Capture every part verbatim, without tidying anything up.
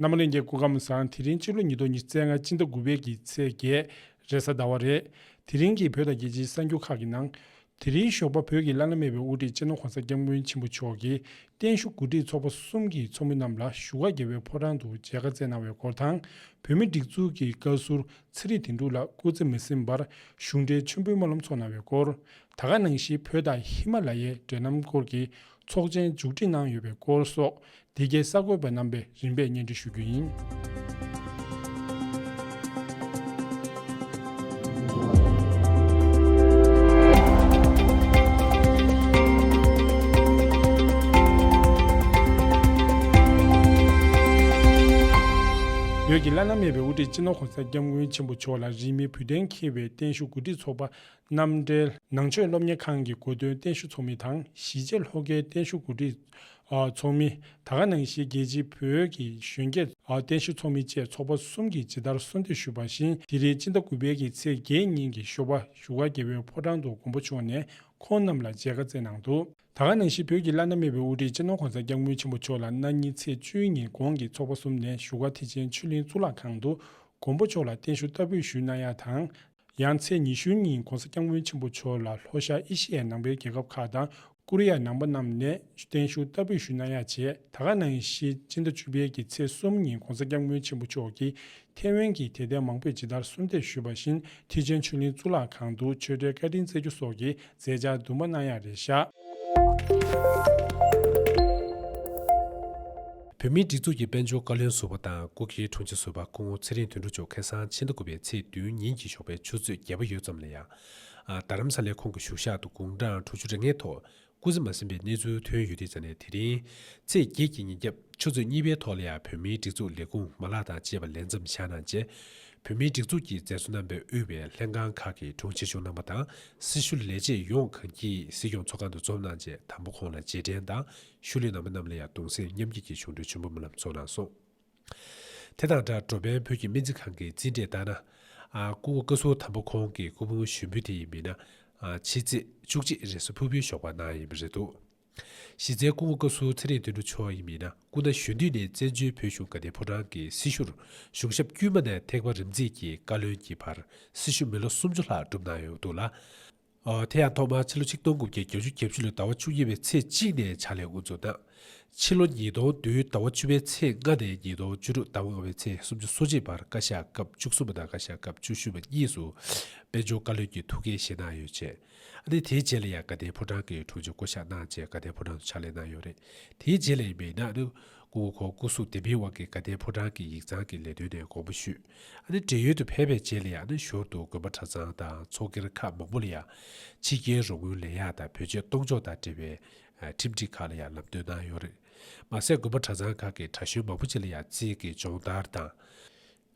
རྣམ་པ་ལྷན་རྒྱས་སྐུ་ཁམས་བཟང་། དེ་རིང་ཕྱི་ལོ་ཉིས་སྟོང་ཉི་ཤུ་རྩ་ལྔ་སྤྱི་ཟླ་དགུ་པའི་གི་ཚེས་བརྒྱད་རེས་གཟའ་ཟླ་བ་རེད། དེ་རིང་གི་བོད་དང་རྒྱལ་སྤྱིའི་གསར་འགྱུར་ཁག་གི་ནང་། དེ་རིང་ཞོགས་པ་བོད་ཀྱི་བླ་ན་མེད་པའི་དབུ་ཁྲིད་སྤྱི་ནོར་༸གོང་ས་༸སྐྱབས་མགོན་ཆེན་པོ་མཆོག་གིས་བརྟན་བཞུགས་གོ་སྒྲིག་ཚོགས་པ་གསུམ་གྱི་ཚོགས་མི་རྣམས་ལ་བཞུགས་སྒར་རྒྱལ་བའི་ཕོ་བྲང་དུ་མཇལ་ཁ་བསྩལ་གནང་བའི་སྐོར་དང་། བོད་མིའི་སྒྲིག་འཛུགས་ཀྱི་བཀའ་ཟུར་ཚེ་རིང་དོན་གྲུབ་ལགས་སྐུ་ཚེ་མི་ཟིན་པར་གཞུང་འབྲེལ་མཆོད་འབུལ་སྨོན་ལམ་ཚོགས་གནང་བའི་སྐོར། ད་ག་ནང་བཞིན་བོད་དང་ཧི་མ་ལ་ཡའི་འབྲེལ་ལམ་སྐོར་གྱི་ཚོགས་ཆེན་མཇུག་སྒྲིལ་གནང་ཡོད་པའི་སྐོར་སོགས། འདི་གའི་གསར་འགོད་པ་རྣམ་པས་རིམ་པས་སྙན་སྒྲོན་ཞུ་རྒྱུ་ཡིན། བོད་ཀྱི་བླ་ན་མེད་པའི་དབུ་ཁྲིད་སྤྱི་ནོར་༸གོང་ས་༸སྐྱབས་མགོན་ཆེན་པོ་མཆོག་ལ་རིས་མེད་བོད་དོན་འཁྱེར་བའི་བརྟན་བཞུགས་གོ་སྒྲིག་ཚོགས་པ། རྣམ་འགྲེལ། ནང་ཆོས་སློབ་གཉེར་ཁང་གི་གོ་སྟོན་བརྟན་བཞུགས་ཚོགས་མི་དང་། གཞིས་བྱེས་ལྷོ་ཁའི་བརྟན་བཞུགས་གོ་སྒྲིག་ཨ་ཚོགས་མི། ད་ག་ནང་བཞིན་རྒྱལ་སྤྱིའི་བོད་ཀྱི་གཞོན་སྐྱེས་ཨ་བརྟན་བཞུགས་ཚོགས་མི་བཅས་ཚོགས་པ་གསུམ་གྱིས་ཇི་ལྟར་གསོལ་འདེབས་ཞུས་པ་བཞིན། དེ་རིང་སྤྱི་ཟླ་དགུ་པའི་གི་ཚེས་བརྒྱད་ཉིན་གྱི་ཞོགས་པ་བཞུགས་སྒར་རྒྱལ་བའི་ཕོ་བྲང་དུ་མགོན་པོ་མཆོག་ནས་ཁོང་རྣམས་ལ་མཇལ་ཁ་བསྩལ་གནང་འདུག། ད་ག་ནང་བཞིན་བོད་ཀྱི་བླ་ན་མེད་པའི་དབུ་ཁྲིད་སྤྱི་ནོར་༸གོང་ས་༸སྐྱབས་མགོན་ཆེན་པོ་མཆོག་ལ་གནངས་ཉིན་ཚེས་བཅུའི་ཉིན་གོང་གི་ཚོགས་པ་གསུམ་ནས་བཞུགས་སྒར་ཐེག་ཆེན་ཆོས་གླིང་གཙུག་ལག་ཁང་དུ་མགོན་པོ་མཆོག་ལ་བརྟན་བཞུགས་བསྟར་འབུལ་ཞུས་གནང་ཡ་དང་། ཡང་ཚེས་ཉི་ཤུའི་ཉིན་༸གོང་ས་༸སྐྱབས་མགོན་ཆེན་པོ་མཆོག་ལ་ལྷོ་ཤར་ཨེ་ཤི་ཡའི་ནང་པའི་རྒྱལ་ཁབ་ཁག་དང་ཀོ་རི་ཡ་ནང་པ་རྣམས་ནས་བརྟན་བཞུགས་བསྟར་འབུལ་ཞུས་གནང་ཡ་བཅས། ད་ག་ནང་བཞིན་སྤྱི་ཟླ་བཅུ་པའི་གི་ཚེས་གསུམ་ཉིན་༸གོང་ས་༸སྐྱབས་མགོན་ཆེན་པོ་མཆོག་གིས་ཐེ་ཝན་གྱི་དད་ལྡན་མང་པོས་ཇི་ལྟར་གསོལ་འདེབས་ཞུས་པ་བཞིན་ཐེག་ཆེན་ཆོས་གླིང་གཙུག་ལག་ཁང་དུ་ཆོས་འབྲེལ་བཀའ་དྲིན་སྩལ་རྒྱུ་སོགས་ཀྱི་མཛད་འཆར་བསྡུ་མ་གནང་ཡ་རེད་བཞག། བོད་མིའི་སྒྲིག་འཛུགས་ཀྱི་དཔལ་འབྱོར་བཀའ་བློན་ཟུར་པ་དང་སྐུ་སྒེར་དྲུང་ཆེ་ཟུར་པ་སྐུ་ངོ་ཚེ་རིང་དོན་གྲུབ་མཆོག་ཁ་སང་ཕྱི་ཟླ་དགུ་པའི་ཚེས་བདུན་ཉིན་གྱི་ཞོགས་པའི་ཆུ་ཚོད་བརྒྱད་པ་ཡོལ་ཙམ་ལ་ཡང་། ཨ། རྡ་རམ་ས་ལའི་ཁོང་གི་བཞུགས་ཤག་ཏུ་དགུང་གྲངས་དྲུག་ཅུ་རེ་ལྔའི་ཐོག་སྐུ་ཚེ་མ་ཟིན་པའི་གནས་ཚུལ་ཐོན་ཡོད་དུས་ཙ་ནས། དེ་རིང་ཚེས་བརྒྱད་ཀྱི་ཉིན་རྒྱབ་ཆུ་ཚོད་གཉིས་པའི་ཐོག་ལ་ཡང་བོད་མིའི་སྒྲིག་འཛུགས་ལས་ཁུངས་མ་ལག་དང་བཅས་པ་ལས་མཚམས་བཞག་གནང་རྗེས། བོད་མིའི་སྒྲིག་འཛུགས་ཀྱི་མཛད་གཙོ་རྣམ་པས་དབུས་པའི་ལྷན་ཁང་ཁག་གི་དྲུང་ཆེ་ཆུང་རྣམ་པ་དང་སྲི་ཞུ་ལས་བྱེད་ཡོངས་གངས་སྐྱིད་སྲིད་སྐྱོང་ཚོགས་ཁང་དུ་འཛོམས་གནང་རྗེས། དང་པོ་ཁོང་ལ་རྗེས་དྲན་དང་། ཤུལ་ལུས་རྣམ་པ་རྣམས་ལ་ཡང་གདུང་སེམས་མཉམ་སྐྱེད་ཀྱི་གཞུང་འབྲེལ་མཆོད་འབུལ་སྨོན་ལམ་ཚོགས་གནང་སོང་། དེ་དང་སྦྲགས་འགྲོ་ཕན་བོད་ཀྱི་སྨན་རྩིས་ཁང་གི་རྩིས་འབྲས་ལྟར་ན། ཨ། སྐུ་ངོ་བཀའ་ཟུར་དང་པོ་ཁོང་གི་སྐུ་ཕུང་ཞུགས་འབུལ་དེ་ཡིན་པས་ན། ཨ། ཕྱི་ཚེས་བཅུ་གཅིག་རེས་གཟའ་ཕུར་བུའི་ཞོགས་པར་གནང་ཡོད་པ་རེད་འདུག། གཞི་རྩའི་སྐུ་ངོ་བཀའ་ཟུར་ཚེ་རིང་དོན་གྲུབ་མཆོག་ཡིན་པས་ན། སྐུ་ན་གཞོན་དུས་ནས་བཙན་བྱོལ་བོད་གཞུང་དགའ་ལྡན་ཕོ་བྲང་གི་སྲི་ཞུར་གཞུང་ཞབས་དཀྱུས་མ་ནས་ཐེག་པ་རིམ་འཛེགས་ཀྱི་བཀའ་བློན་གྱི་བར་སྲི་ཞུ་མི་ལོ་སུམ་ཅུ་ལྷག་བསྒྲུབས་གནང་ཡོད་འདུག་ལ། ཨོ། དེ་ཡང་ཐོག་མར་ཕྱི་ལོ་ཆིག་སྟོང་དགུ་བརྒྱ་བརྒྱད་ཅུ་གྱ་བཞི་ལོའི་ཟླ་བ་བཅུ་གཉིས་པའི་ཚེས་གཅིག་ནས་ཕྱག་ལས་དབུ་འཛུགས་གནང་། ཕྱི་ལོ་ཉིས་སྟོང་བདུན་ཟླ་བ་བཅུ་པའི་ཚེས་ལྔ་ནས་ཉིས་སྟོང་བཅུ་དྲུག་ཟླ་བ་ལྔ་པའི་ཚེས་སོ་གཅིག་བར་བཀའ་ཤག་སྐབས་བཅུ་གསུམ་པ་དང་བཀའ་ཤག་སྐབས་བཅུ་བཞི་པ་གཉིས་སུ་དཔལ་འབྱོར་བཀའ་བློན་གྱི་ཐུགས་འགན་བཞེས་གནང་ཡོད་ཅེས། ཨ་ནི་དེའི་རྗེས་ལ་ཡང་དགའ་ལྡན་ཕོ་བྲང་གི་དྲུང་ཆེ་བསྐོ་གཞག་གནང་རྗེས་དགའ་ལྡན་ཕོ་བྲང་དུ་ཕྱག་ལས་གནང་ཡོད་རེད། དེའི་རྗེས་ལ་ཡིན་པས་ན་ཨ་ནི་སྐུ་ངོ་ཁོང་སྐུ་གཟུགས་བདེ་མིན་དབང་གིས་དགའ་ལྡན་ཕོ་བྲང་གི་ཡིག་ཚང་གི་ལས་དོན་ནས་དགོངས་པ་ཞུས། ཨ་ནི་བགྲེས་ཡོལ་དུ་ཕེབས་པའི་རྗེས་ལ་ཡང་ཨ་ནི་ཞོར་དུ་དགོན་པ་གྲྭ་ཚང་དང་ཚོགས་སྒེར་ཁག་མང་པོ་ལ་ཡང་ཕྱི་རྒྱལ་རོགས་དངུལ་ལེན་ཡག་དང་བོད་ཆས་གཏོང་འཇོག་དང་འབྲེལ་བའི་ཁྲིམས་སྒྲིག་ཁག་ལ་ཡང་ལམ་སྟོན་གནང་ཡོད་རེད། མ་ཟད་དགོན་པ་གྲྭ་ཚང་ཁག་གི་གྲྭ་གཞོན་མང་པོ་ཅིག་ལ་ཡང་རྩིས་ཀྱི་སྦྱོང་བརྡར་དང་།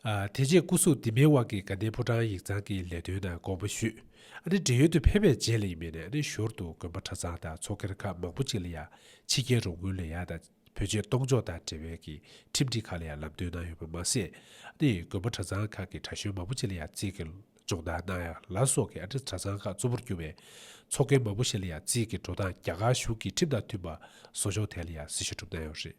ཨ། དེ་རྗེས་སྐུ་གཟུགས་བདེ་མིན་དབང་གིས་དགའ་ལྡན་ཕོ་བྲང་ཡིག་ཚང་གི་ལས་དོན་ནང་དགོངས་པ་ཞུས། ཨ་ནི་བགྲེས་ཡོལ་དུ་ཕེབས་པའི་རྗེས་ལ་ཡིན་པས་ན་ཨ་ནི་ཞོར་དུ་དགོན་པ་གྲྭ་ཚང་དང་ཚོགས་སྒེར་ཁག་མང་པོ་ཅིག་ལ་ཡང་ཕྱི་རྒྱལ་རོགས་དངུལ་ལེན་ཡག་དང་བོད་ཆས་གཏོང་འཇོག་དང་འབྲེལ་བའི་གི་ཁྲིམས་སྒྲིག་ཁག་ལ་ཡང་ལམ་སྟོན་གནང་ཡོད་པ་མ་ཟད། ཨ་ནི་དགོན་པ་གྲྭ་ཚང་ཁག་གི་གྲྭ་གཞོན་མང་པོ་ཅིག་ལ་ཡང་རྩིས་ཀྱི་སྦྱོང་བརྡར་གནང་ཡག་ལ་སོགས་ཀྱི་ཨ་ནི་གྲྭ་ཚང་ཁག་གཙོ་བོར་གྱུར་བའི་ཚོགས་སྒེར་མང་པོ་ཞིག་ལ་ཡང་རྩིས་ཀྱི་འགྲོ་སྟངས་རྒྱ་གར་གཞུང་གི་ཁྲིམས་དང་མཐུན་པ་བཟོ་ཕྱོགས་ཐད་ལ་ཡང་སྲི་ཞུ་གྲུབ་གནང་ཡོད་རེད།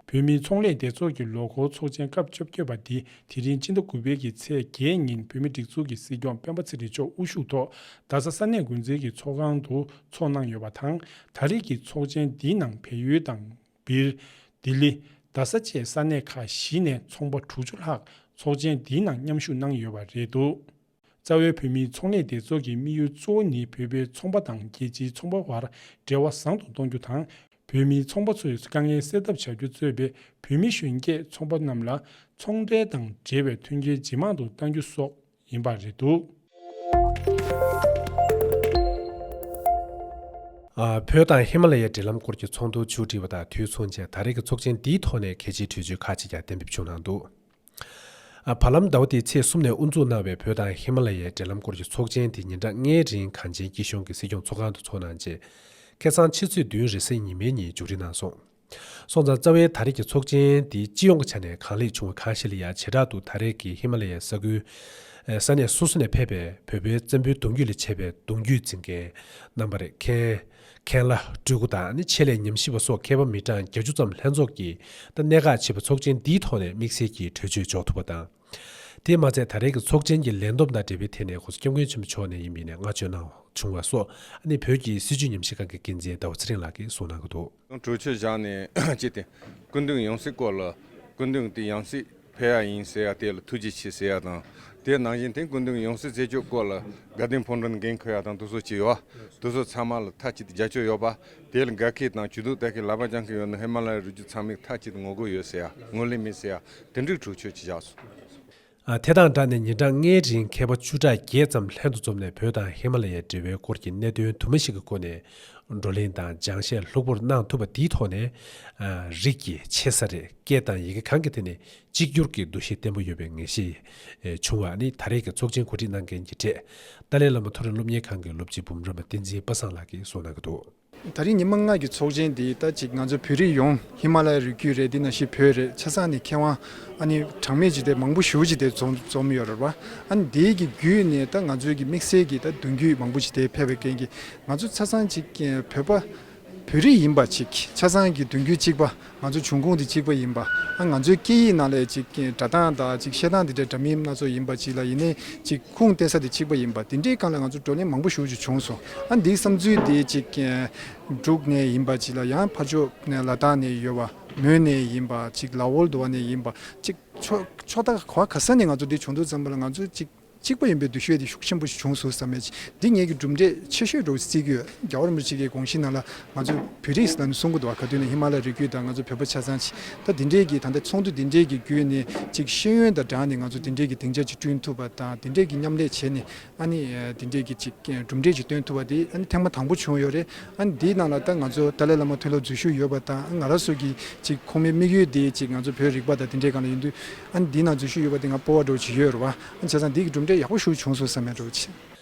བོད་མིའི་ཚོང་ལས་སྡེ་ཚོགས་ཀྱི་ལོ་འཁོར་ཚོགས་ཆེན་སྐབས་བཅོ་བརྒྱད་པ་འདི་དེ་རིང་སྤྱི་ཟླ་དགུ་པའི་གི་ཚེས་བརྒྱད་ཉིན་བོད་མིའི་སྒྲིག་འཛུགས་ཀྱི་སྲིད་སྐྱོང་སྤེན་པ་ཚེ་རིང་མཆོག་དབུ་བཞུགས་ཐོག་རྡ་ས་ས་གནས་འགོ་འཛིན་གྱི་ཚོགས་ཁང་དུ་ཚོགས་གནང་ཡོད་པ་དང་། ད་རེས་ཀྱི་ཚོགས་ཆེན་འདིའི་ནང་བལ་ཡུལ་དང་། སྦིར། ལྡི་ལི། རྡ་ས་བཅས་ས་གནས་ཁག་བཞི་ནས་ཚོང་པ་དྲུག་ཅུ་ལྷག་ཚོགས་ཆེན་འདིའི་ནང་མཉམ་ཞུགས་གནང་ཡོད་པ་རེད་འདུག། རྩ་བའི་བོད་མིའི་ཚོང་ལས་སྡེ་ཚོགས་ཀྱི་དམིགས་ཡུལ་གཙོ་བོ་ནི་བོད་པའི་ཚོང་པ་དང་རྒྱལ་སྤྱིའི་ཚོང་པ་བར་འབྲེལ་བ་བཟང་དུ་གཏོང་རྒྱུ་དང་། བོད་མིའི་ཚོང་པ་ཚོའི་དཀའ་ངལ་སེལ་ཐབས་བྱ་རྒྱུ་གཙོས་པའི་བོད་མི་གཞོན་སྐྱེས་ཚོང་པ་རྣམས་ལ་ཚོང་འབྲེལ་དང་འབྲེལ་བའི་མཐུན་རྐྱེན་ཇེ་མང་དུ་གཏང་རྒྱུ་སོགས་ཡིན་པ་རེད་འདུག། ཨ། བོད་དང་ཧི་མ་ལ་ཡའི་འབྲེལ་ལམ་སྐོར་གྱི་ཚོགས་འདུ་མཇུག་སྒྲིལ་བ་དང་དུས་མཚུངས་བྱས། ད་རེས་ཀྱི་ཚོགས་ཆེན་འདིའི་ཐོག་ནས་གལ་ཆེའི་གྲོས་ཆོད་ཁག་ཅིག་ཀྱང་གཏན་འབེབས་བྱུང་གནང་འདུག། ཨ། བར་ལམ་ཟླ་བ་འདིའི་ཚེས་གསུམ་ནས་དབུ་འཛུགས་གནང་བའི་བོད་དང་ཧི་མ་ལ་ཡའི་འབྲེལ་ལམ་སྐོར་གྱི་ཚོགས་ཆེན་དེ་ཉིན་གྲངས་ལྔའི་རིང་གངས་ཅན་སྐྱིད་གཤོངས་ཀྱི་སྲིད་སྐྱོང་ཚོགས་ཁང་དུ་ཚོགས་གནང་རྗེས། ཁ་སང་ཕྱི་ཚེས་བདུན་རེས་གཟའ་ཉི་མའི་ཉིན་མཇུག་སྒྲིལ་གནང་སོང་། སོང་ཙང་རྩ་བའི་ད་རེས་ཀྱི་ཚོགས་ཆེན་འདི་སྤྱི་ཡོངས་ཀྱི་ཆ་ནས་གང་ལེགས་བྱུང་བ་གང་ཞིག་ལ་ཡང་། བྱེ་བྲག་ཏུ་ད་རེས་ཀྱི་ཧི་མ་ལ་ཡའི་ས་ཁུལ་ས་གནས་སོ་སོ་ནས་ཕེབས་པའི་བོད་པའི་བཙན་པོའི་གདུང་རྒྱུད་ལས་མཆེད་པའི་གདུང་རྒྱུད་འཛིན་མཁན་རྣམ་པ་རེད། མཁན། མཁན་བླ་སྤྲུལ་སྐུ་དང་ནི་ཆེད་ལས་ཉམས་ཞིབ་པ་སོགས་མཁས་པ་མི་གྲངས་བརྒྱད་ཅུ་ཙམ་ལྷན་ཚོགས་ཀྱིས་ད་གནད་འགག་ཆེ་བའི་ཚོགས་ཆེན་འདིའི་ཐོག་ནས་དམིགས་བསལ་གྱི་གྲོས་ཆོད་འཇོག་ཐུབ་པ་དང་། དེས་མ་ཚད་ད་རེས་ཀྱི་ཚོགས་ཆེན་གྱི་ལས་བསྡོམས་དང་འབྲེལ་བའི་ཐད་ནས་གོང་ས་སྐྱབས་མགོན་ཆེན་པོ་མཆོག་ནས་ཡིན་པའི་ནས་བསྔགས་བརྗོད་གནང་བྱུང་བ་སོགས་ཨ་ནི་བོད་ཀྱི་སྲིད་བྱུས་ཉམས་ཞིབ་ཁང་གི་འགན་འཛིན་ཟླ་བ་ཚེ་རིང་ལགས་ཀྱིས་གསུངས་གནང་གི་འདུག། གྲོས་ཆོད་བཞག་ནས་སྤྱི་དེ་སྐུ་མདུན་ཡང་སྲིད་སྐོར་ལ་སྐུ་མདུན་དེ་ཡང་སྲིད་ཕེབས་ཡ་ཡིན་ཟེར་ཡ་དེ་ལ་ཐུགས་རྗེ་ཆེ་ཟེར་ཡ་དང་། དེ་ནང་བཞིན་དེ་སྐུ་མདུན་ཡང་སྲིད་རྩད་གཅོད་སྐོར་ལ་དགའ་ལྡན་ཕོ་བྲང་འགན་འཁུར་ཡ་དང་དེ་ཚོ་ཅིག་ཡོད། དེ་ཚོ་ཚང་མ་ལ་མཐའ་གཅིག་ཏུ་རྒྱབ་སྐྱོར་ཡོད་པ། དེ་ལ་དགའ་མཁན་དང་ཇུས་གཏོགས་ལྟ་མཁན་ལག་པ་འཆང་མཁན་ཡོད་ན་ཧི་མ་ལ་ཡའི་རི་རྒྱུད་ཚང་མས་མཐའ་གཅིག་ཏུ་ངོ་རྒོལ་ཡོད་ཟེར་ཡ་ངོས་ལེན་མེད་ཟེར་ཡ་དེ་འདྲའི་གྲོས་ཆོད་ཅིག་བཞག་སོང་། ཨ། དེ་དང་སྦྲགས་ནས་ཉིན་གྲངས་ལྔའི་རིང་མཁས་པ་བཅུ་ཕྲག་བརྒྱད་ཙམ་ལྷན་དུ་འཛོམས་ནས་བོད་དང་ཧི་མ་ལ་ཡའི་འབྲེལ་བའི་སྐོར་གྱི་གནད་དོན་དུ་མ་ཞིག་གི་སྒོ་ནས་བགྲོ་གླེང་དང་སྦྱང་བཤད་ལྷུག་པོར་གནང་ཐུབ་པ་འདིའི་ཐོག་ནས། ཨ། རིགས་ཀྱི་ཆེ་ས་རེད། སྐད་དང་ཡི་གེ་གང་གི་ཐད་ནས་གཅིག་གྱུར་གྱི་འདུ་ཤེས་བརྟན་པོ་ཡོད་པའི་ངེས་ཤེས་བྱུང་བ་ནི་ད་རེས་ཀྱི་ཚོགས་ཆེན་གོ་སྒྲིག་གནང་མཁན་གྱི་གྲས་ཏཱ་ལའི་བླ་མ་མཐོ་རིམ་སློབ་གཉེར་ཁང་གི་སློབ་སྤྱི་འབུམ་རམས་པ་བསྟན་འཛིན་པ་སངས་ལགས་ཀྱིས་གསུངས་གནང་གི་འདུག། ད་རིང་ཉི་མ་ལྔ་གི་ཚོགས་ཆེན་འདི་ད་ཅིག་ང་ཚོ་བོད་རིགས་ཡོངས་ཧི་མ་ལ་ཡའི་རི་རྒྱུད་རེད། འདི་ནང་བཞིན་བོད་རེད། ཆ་ཚང་ནས་མཁས་དབང་ཨ་ནི་གྲངས་མེད་ཅིག་དེ་མང་པོ་ཞེ་པོ་ཅིག་དེ་འཛོམས་འཛོམས་ཡོད་རེད་བ། ཨ་ནི་འདི་གི་བརྒྱུད་ནས་ད་ང་ཚོའི་གི་དམིགས་བསལ་གྱི་ད་མདུན་སྐྱོད་མང་པོ་ཅིག་དེ་ཕེབས་པའི་རྐྱེན་གྱིས་ང་ཚོ་ཆ་ཚང་ཅིག་བོད་པ་བོད་རིགས་ཡིན་པ་ཅིག་ཆ་ཚང་གི་མདུན་སྐྱོད་གཅིག་པ། ང་ཚོ་འབྱུང་ཁུངས་དེ་གཅིག་པ་ཡིན་པ། ཨ། ང་ཚོའི་སྐད་ཡིག་ནང་ལ་ཅིག་སྒྲ་གདངས་དང་ཅིག་བཤད་སྟངས་དེ་འདྲ་འདྲ་མིན་སྣ་ཚོགས་ཡིན་པ་ཅིག་ལ་ཡིན་ནའི་ཅིག་ཁུངས་བསྟན་ས་དེ་གཅིག་པ་ཡིན་པ། དེ་འདྲའི་སྒང་ལ་ང་ཚོ་བགྲོ་གླེང་མང་པོ་ཞེ་པོ་ཅིག་བྱུང་སོང་། ཨ། འདིའི་བསམ་ཚུལ་དེ་ཅིག་འབྲུག་ནས་ཡིན་པ་ཅིག་ལ། ཡང་ཕར་ཕྱོགས་ནས་ལ་དྭགས་ནས་ཡོད་པ། མོན་ནས་ཡིན་པ་ཅིག། ལ་འོལ་དུ་བ་ནས་ཡིན་པ་ཅིག། ཕྱོགས་ཕྱོགས་མཐའ་ག་བ་ག་ས་ནས་ང་ཚོ་འདི་བྱུང་དུས་ཙམ་པ་ལ་ང་ཚོ་ཅིག་གཅིག་པ་ཡིན་པའི་འདུ་ཤེས་དེ་ཤུགས་ཆེན་པོ་ཞིག་བྱུང་སོང་བསམ་ཡས་ཅིག། འདི་ངེད་ཀྱི་གྲུབ་འབྲས་ཆེ་ཤོས་འདྲ་བོ་བརྩི་གི་ཡོད། རྒྱལ་བ་རིན་པོ་ཆེ་གི་དགོངས་གཞི་ནང་ལ་ང་ཚོ་བོད་རིགས་ཟེར་ནས་གསུང་གི་འདུག་བ། ག་དུས་ནས་ཧི་མ་ལ་ཡའི་རི་རྒྱུད་དང་ང་ཚོ་བོད་པ་ཆ་ཚང་ཅིག། ད་འདི་འདྲའི་གི་ད་ལྟ་ཚོགས་འདུ་འདི་འདྲའི་གི་བརྒྱུད་ནས་ཅིག་ཤེས་ཡོན་དང་སྦྲགས་ནས་ང་ཚོ་འདི་འདྲའི་གི་སྡིངས་ཆ་ཅིག་བསྐྲུན་ཐུབ་པ་དང་། འདི་འདྲའི་གི་མཉམ་ལས་བྱས་ནས་ཨ་ནི་འདི་འདྲའི་གི་ཅིག་གྲུབ་འབྲས་ཅིག་སྟོན་ཐུབ་པ་དེ་ཨ་ནི་ཐེངས་མ་དང་པོ་བྱུང་ཡོད་རེད། ཨ་ནི་འདིའི་ནང་ལ་ད་ང་ཚོ་ཏཱ་ལའི་བླ་མ་མཐོང་ལམ་འཛུལ་ཞུགས་ཡོད་པ་དང་། ང་རང་ཚོ་གི་ཅིག་ཁོང་མའི་དམིགས་ཡུལ་དེ་ཅིག་ང་ཚོ་བོད་རིག་པ་དང་དེ་འདྲའི་སྒང་ལ་ཡིན་དུས། ཨ་ནི་འདི་ནང་འཛུལ་ཞུགས་ཡོད་པ་དེ་ང་སྤོབས་པ་འདྲ་བོ་ཅིག་ཡོད་རེད་བ། ཨ་ནི་བྱས་ཙང་འདི་གི་གྲུབ་འབྲས་ཡག་པོ་ཞིག་བྱུང་སོང་བསམ་ཡ་འདྲ་བོ་ཅིག།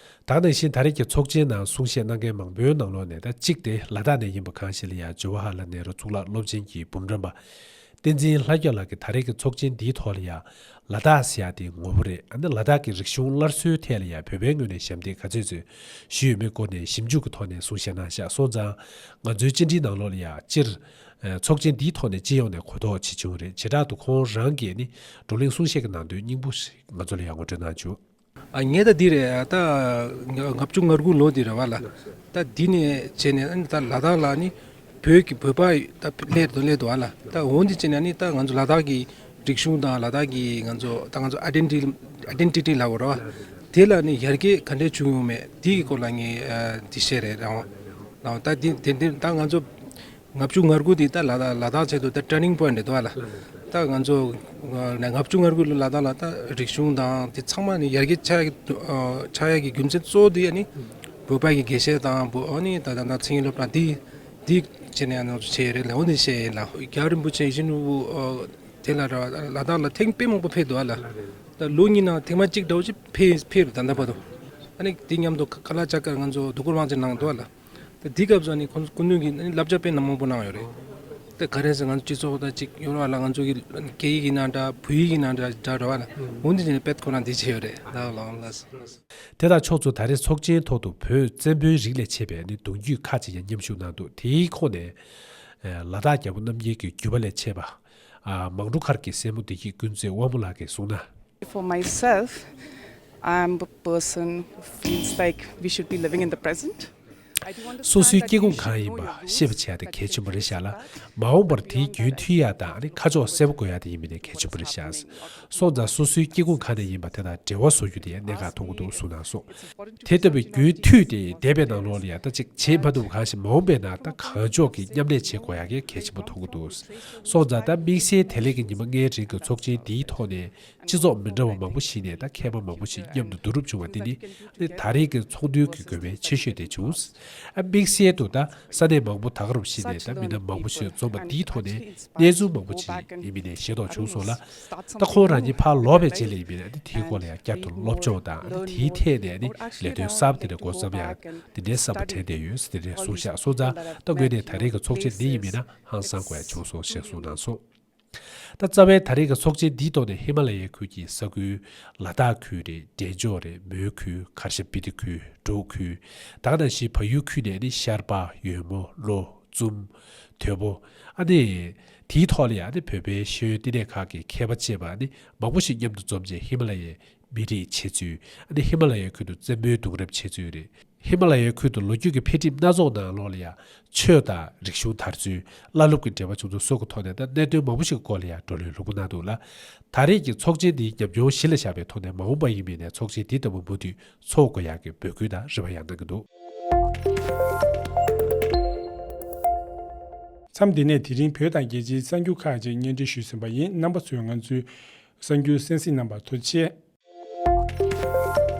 ད་ག་ནང་བཞིན་ད་རེས་ཀྱི་ཚོགས་ཆེན་ནང་གསུང་བཤད་གནང་མཁན་མང་པོའི་ནང་ལོགས་ནས་ད་གཅིག་དེ་ལ་དྭགས་ནས་ཡིན་པ་གང་ཞིག་ལ་ཡ་ཇོ་ཝ་ཧར་ལལ་ནེ་རུ་གཙུག་ལག་སློབ་ཆེན་གྱི་འབུམ་རམས་པ་བསྟན་འཛིན་ལྷ་རྒྱལ་ལགས་ཀྱིས་ད་རེས་ཀྱི་ཚོགས་ཆེན་འདིའི་ཐོག་ལ་ཡ་ལ་དྭགས་ཟེར་ཡ་དེ་ངོ་བོ་རེད། ཨ་ནི་ལ་དྭགས་ཀྱི་རིག་གཞུང་སླར་གསོའི་ཐད་ལ་ཡ་བོད་པའི་ངོས་ནས་ཞབས་འདེགས་ག་ཚོད་ཚོད་ཞུས་ཡོད་མེད་སྐོར་ནས་ཞིབ་འཇུག་གི་ཐོག་ནས་གསུང་བཤད་གནང་བཞག་སོང་ཙང་། ང་ཚོའི་བཅར་འདྲིའི་ནང་ལོགས་ལ་ཡ་སྤྱིར། ཨ། ཚོགས་ཆེན་འདིའི་ཐོག་ནས་སྤྱི་ཡོངས་ནས་གོ་རྟོགས་བྱེད་བྱུང་རེད། བྱེ་བྲག་ཏུ་ཁོང་རང་གིས་ནི་བགྲོ་གླེང་གསུང་བཤད་ཀྱི་ནང་དོན་སྙིང་པོ་ཞིག་ང་ཚོ་ལ་ཡང་ངོ་སྤྲོད་གནང་བྱུང་། ཨ། ངས་ད་འདི་རེད། ད་ལྔ་བཅུ་ང་དགུ་ལོ་འདི་རེད་བ་ལ། ད་འདི་ནས་བྱས་ནས་ཨ་ནི་ད་ལ་དྭགས་ལ་ནི་བོད་ཀྱི་བོད་པ་ད་སླེབས་འདུག་སླེབས་འདུག་བ་ལ། ད་འོ་འདི་བྱས་ནས་ནི་ད་ང་ཚོ་ལ་དྭགས་ཀྱི་རིག་གཞུང་དང་ལ་དྭགས་ཀྱི་ང་ཚོ་ད་ང་ཚོ་ཨའི་ཌེན་ཊི་ཊི་ཨའི་ཌེན་ཊི་ཊི་ལབ་དགོས་རེད་བ། དེ་ལ་ནི་ཡར་རྒྱས་ག་འདྲས་བྱུང་ཡོད་མེད་འདི་གི་སྐོར་ལ་ངས་ཨ་འདི་བཤད་རེད་རང་། ད་འདི་དེ་འདི་ད་ང་ཚོ་ལྔ་བཅུ་ང་དགུ་འདི་ད་ལ་དྭགས་ལ་དྭགས་ཆེད་དུ་ད་ཊར་ནིང་པོ་ཡིན་ཊི་རེད་འདུག་བ་ལ། ད་ང་ཚོ་ལྔ་བཅུ་ང་དགུ་ལོ་ལ་དྭགས་ལ་ད་རིག་གཞུང་དང་དེ་ཚང་མ་ནི་ཡར་རྒྱས་ཆགས་ཆགས་ཡག་གི་རྒྱུ་མཚན་གཙོ་བོ་དེ་ཨ་ནི་བོད་པ་གི་དགེ་བཤེས་དང་བོད་ཨ་ནི་ད་ད་ད་མཚན་ཉིད་སློབ་གྲྭ་འདི་འདི་བྱས་ནས་ང་ཚོ་བྱས་ཡོད་རེད་ལ། འོ་འདི་བཤད་ཡིན་ལ། རྒྱལ་བ་རིན་པོ་ཆེ་ཡིད་བཞིན་ནོར་བུ་དེ་ལ་ར་ལ་དྭགས་ལ་ཐེངས་དཔེ་མང་པོ་ཕེབས་འདུག་བ་ལ། ད་ལོ་གཉིས་ནང་ཐེངས་མ་གཅིག་འདྲ་བོ་ཅིག་ཕེབས་ཕེབས་རེད་ད་ལྟ་བར་དུ། ཨ་ནི་འདི་མཉམ་དུ་ཁ་ལག་ཅ་དཀར་ང་ཚོ་དུ་ཀོར་དབང་ཆེན་གནང་འདུག་བ་ལ། ད་འདི་སྐབས་སུ་ནི་ཁོང་སྐུ་མདུན་གྱིས་ནི་བསླབ་བྱ་དཔེ་ནང་མང་པོ་གནང་ཡོད་རེད། ད་ག་རེ་ཟེར་ང་ཚོ་སྤྱི་ཚོགས་ད་ཅིག་ཡོད་རེད་བ་ལ། ང་ཚོ་གི་སྐད་ཡིག་ཡིན་ན་འདྲ་བོད་ཡིག་ཡིན་ན་འདྲ་འདྲ་རེད་བ་ལ། འོ་འདི་བྱས་ནས་དཔེ་ཁོ་རང་འདི་བྱས་ཡོད་རེད་ད་ལོ་ལ། དེ་དང་ཕྱོགས་མཚུངས་ད་རེས་ཚོགས་ཆེན་ཐོག་ཏུ་བོད་བཙན་པོའི་རིགས་ལས་མཆེད་པའི་ནི་གདུང་རྒྱུད་ཁག་ཅིག་ཡང་མཉམ་ཞུགས་གནང་འདུག། དེའི་ཁོངས་ནས་ལ་དྭགས་རྒྱལ་པོ་རྣམ་རྒྱལ་གྱི་རྒྱུད་པ་ལས་མཆེད་པ་མང་འབྲོག་མཁར་གྱི་སྲས་མོ་བདེ་སྐྱིད་ཀུན་གསལ་དབང་མོ་ལགས་ཀྱིས་གསུངས་ན། For myself, I'm a person who feels like we should be living in the present. I do understand སོ་སོའི་that སྐྱེ་ཁུངས་གང་ཡིན་པ་ཤེས་པ་བྱས་ཏེ་གལ་ཆེན་པོ་རེད་ཤག་ལ། མ་འོངས་པར་དེའི་རྒྱུན་མཐུད་ཡ་དང་ནི་ཁ་ཕྱོགས་གསལ་པོ་དགོས་ཡ་དེ་ཡིན་མིན་ནས་གལ་ཆེན་པོ་རེད་ཤག། སོང་ཙང་སོ་སོའི་སྐྱེ་ཁུངས་གང་ནས་ཡིན་པ་དེ་དང་འབྲེལ་བ་བཟོ་རྒྱུ་དེ་གནད་འགག་མཐོང་གི་འདུག་གསུངས་གནང་སོང་། དེ་ལྟ་བུའི་རྒྱུན་མཐུད་དེ་འདས་པའི་ནང་ལོགས་ལ་ཡ་ད་ཅིག་བྱེད་མ་ཐུབ་གང་ཞིག་མ་འོངས་པའི་ནང་ད་གང་ལྕོགས་ཀྱིས་མཉམ་ལས་བྱེད་དགོས་ཡ་གི་གལ་ཆེན་པོ་མཐོང་གི་འདུག། སོང་ཙང་ད་དམིགས་བསལ་དེ་ལས་ཀྱི་ཉི་མ་ལྔའི་རིང་གི་ཚོགས་ཆེན་འདིའི་ཐོག་ནས་སྤྱི་ཚོགས་མི་འདྲ་བ་མང་པོ་ཞིག་ནས་ད་མཁས་པ་མང་པོ་ཞིག་མཉམ་དུ་བསྡུ་རུབ་བྱུང་བ་དེ་ནི་ད་རེས་ཀྱི་ཚོགས་འདུའི་གི་དགོས་པའི་ཆེ་ཤོས་དེ་བྱུང་། ཨ། དམིགས་བསལ་དུ་ད་ས་གནས་མང་པོ་ད་ག་རུ་ཞིག་ནས་ད་མི་སྣ་མང་པོ་ཞིག་འཛོམས་པ་འདིའི་ཐོག་ནས་གནས་ཚུལ་མང་པོ་ཞིག་ཡིན་མིན་ནས་ཤེས་རྟོགས་བྱུང་སོང་ལ། ད་ཁོང་རང་ཉིད་ཕར་ལོག་པའི་རྗེས་ལ་ཡིན་མིན་ཨ་ནི་དེའི་སྐོར་ལ་ཡང་བསྐྱར་དུ་སློབ་སྦྱོང་དང་ཨ་ནི་དེའི་ཐད་ནས་ཨ་ནི་ལས་དོན་གསར་པ་དེ་འདྲ་འགོ་བརྩམས་ཡ་དེ་འདྲའི་བསམ་པ་དྲན་བསྡད་ཡོད་ཟེར་དེ་འདྲའི་གསུངས་བཞག་སོང་ཙང་ད་དངོས་གནས་ད་རེས་ཀྱི་ཚོགས་ཆེན་འདི་ཡིན་མིན་ན་ཧང་སང་དགོས་ཡ་བྱུང་སོང་ཞེས་གསུངས་གནང་སོང་། ད་རྩ་བའི་ད་རེས་ཀྱི་ཚོགས་ཆེན་འདིའི་ཐོག་ནས་ཧི་མ་ལ་ཡའི་ཁུལ་གྱི་ས་ཁུལ་ལ་དྭགས་ཁུལ་རེད། འབྲས་ལྗོངས་རེད། མོན་ཁུལ། གར་ཞབས་སྤི་ཏི་ཁུལ། འབྲོག་ཁུལ། ད་ག་ནང་བཞིན་བལ་ཡུལ་ཁུལ་ནས་ནི་ཤར་པ། ཡོལ་མོ། ལྷོ། ཙུམ། དོལ་པོ། ཨ་ནི་དེའི་ཐོག་ལ་ཡང་ནི་བོད་པའི་ཤེས་ཡོན་བསྟི་གནས་ཁག་གི་མཁས་པ་བཅས་པ་ནི་མང་པོ་ཞིག་མཉམ་དུ་འཛོམས་རྗེས་ཧི་མ་ལ་ཡའི་མི་རིགས་འཆད་ཚུལ། ཨ་ནི་ཧི་མ་ལ་ཡའི་ཁུལ་དུ་བཙན་པོའི་གདུང་རབས་འཆད་ཚུལ་རེད། ཧི་མ་ལ་ཡའི་ཁུལ་དུ་ལོ་རྒྱུས་ཀྱི་འཕེལ་འགྲིབ་སྣ་ཚོགས་ནང་ལོགས་ལ་ཡང་ཆོས་དང་རིག་གཞུང་དར་ཚུལ། བླ་སློབ་ཀྱི་འབྲེལ་བ་བྱུང་ཚུལ་སོགས་ཀྱི་ཐོག་ནས་ད་གནད་དོན་མང་པོ་ཞིག་གི་སྐོར་ལ་ཡང་བགྲོ་གླེང་ལྷུག་པོ་གནང་འདུག་ལ། ད་རེས་ཀྱི་ཚོགས་ཆེན་འདིའི་ཉམས་མྱོང་གཞི་ལ་བཞག་པའི་ཐོག་ནས་མ་འོངས་པ་ཡིན་མིན་ནས་ཚོགས་ཆེན་འདི་ལྟ་བུ་མུ་མཐུད་འཚོགས་དགོས་ཡག་གི་འབོད་སྐུལ་དང་རེ་བ་ཡང་གནང་གི་འདུག་མཚམས་འདི་ནས་དེ་རིང་བོད་དང་རྒྱལ་སྤྱིའི་གསར་འགྱུར་ཁག་ཅིག་སྙན་སྒྲོན་ཞུས་ཟིན་པ་ཡིན། རྣམ་པ་ཚོས་ང་ཚོའི་གསར་འགྱུར་གསན་གཟིགས་གནང་བར་ཐུགས་རྗེ་ཆེ།